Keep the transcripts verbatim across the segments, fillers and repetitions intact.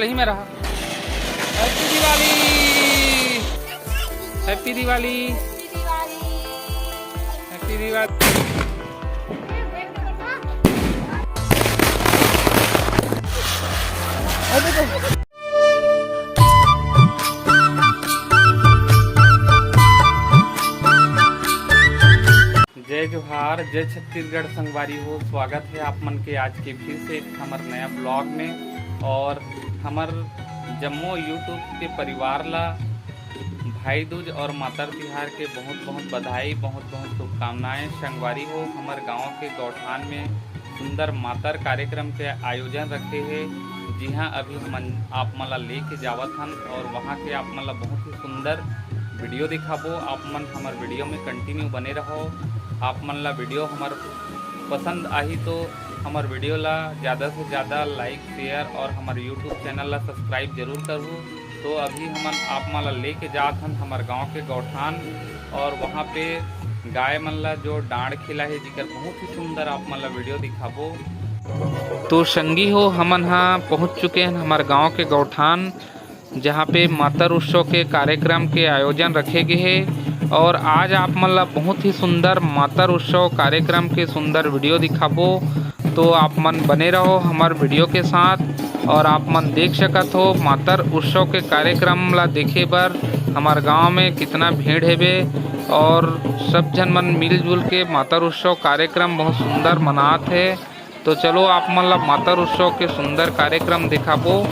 सही में रहा। Happy Diwali, Happy Diwali, Happy Diwali। जय जोहार, जय छत्तीसगढ़ संगवारी हो। स्वागत है आप मन के आज के फिर से एक हमर नया ब्लॉग में। और हमर जम्मो YouTube के परिवार ला भाई दूज और मातर तिहार के बहुत बहुत बधाई, बहुत बहुत शुभकामनाएं। संगवारी हो, हमर गांव के गौठान में सुंदर मातर कार्यक्रम के आयोजन रखे हे, जिहां अभी हमन आप मन ला लेके जावत हन और वहां के आप मन ला बहुत ही सुंदर वीडियो दिखाबो। आप मन हमर वीडियो में कंटिन्यू बने रहो। आप मन ला वीडियो हमर पसंद आही तो हमर वीडियो ला ज़्यादा से ज़्यादा लाइक, शेयर और हमर YouTube चैनल ला सब्सक्राइब जरूर करहू। तो अभी हमन आप मन ला लेके जात हन हमर गांव के गौठान और वहां पे गाय मन ला जो डांड़ खिला हे, जिकर बहुत ही सुंदर आप मन ला वीडियो दिखाबो। तो संगी हो, हमन हा पहुंच चुके हन हमर गांव के गौठान, जहां पे मातर उत्सव के कार्यक्रम के आयोजन रखे गे हे। और आज आप मन ला बहुत ही सुंदर मातर उत्सव कार्यक्रम के सुंदर वीडियो दिखाबो। तो आप मन बने रहो हमर वीडियो के साथ और आप मन देख सकत हो मातर उत्सव के कार्यक्रम ला देखे बर हमर गांव में कितना भीड़ हेबे और सब झन मन मिलजुल के मातर उत्सव कार्यक्रम बहुत सुंदर मनात हे। तो चलो आप मन ला मातर उत्सव के सुंदर कार्यक्रम दिखाबो।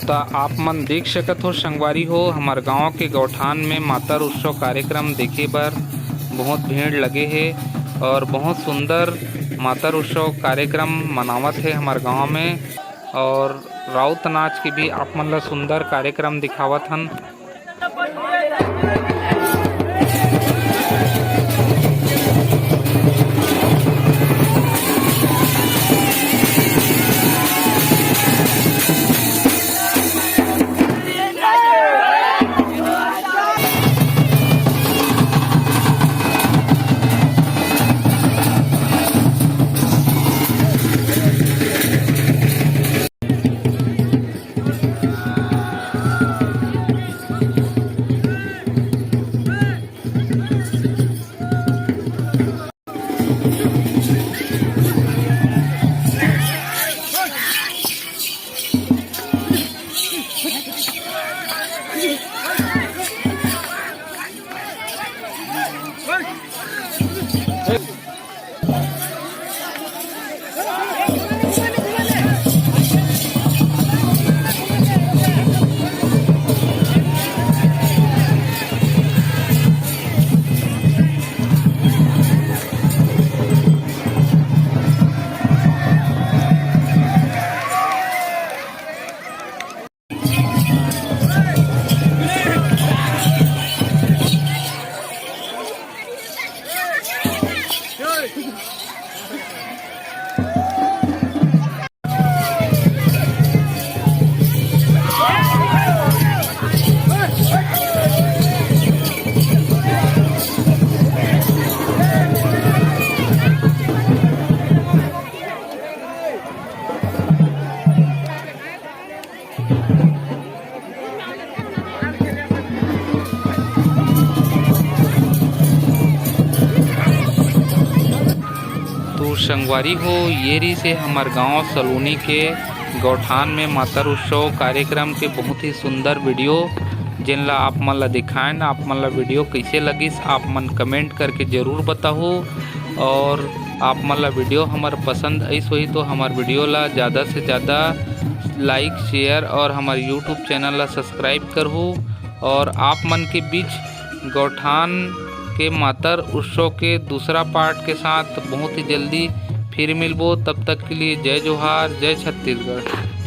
त आप मन देख सकत हो संगवारी हो, हमर गांव के गौठान में मातर उत्सव कार्यक्रम देखे बर बहुत भीड़ लगे हे और बहुत सुंदर मातर उत्सव कार्यक्रम मनावत हे हमर गांव में। और राउत नाच के भी आप मन ला सुंदर कार्यक्रम दिखावत हन। तो संगवारी हो, ये रहिसे हमर गांव सलोनी के गौठान में मातर उत्सव कार्यक्रम के बहुत ही सुंदर वीडियो, जेन ला आप मन ला दिखाएन। आप मन ला वीडियो कइसे लगिस, आप मन कमेंट करके जरूर बताहू। और आप मन ला वीडियो हमर पसंद आइस होही तो हमर वीडियो ला ज़्यादा से ज़्यादा लाइक, शेयर और हमर यूट्यूब चैनल ला सब्सक्राइब करहू। और आप मन के बीच गौठान के मातर उत्सव के दूसरा पार्ट के साथ बहुत ही जल्दी फिर मिलबो। तब तक के लिए जय जोहार, जय छत्तीसगढ़।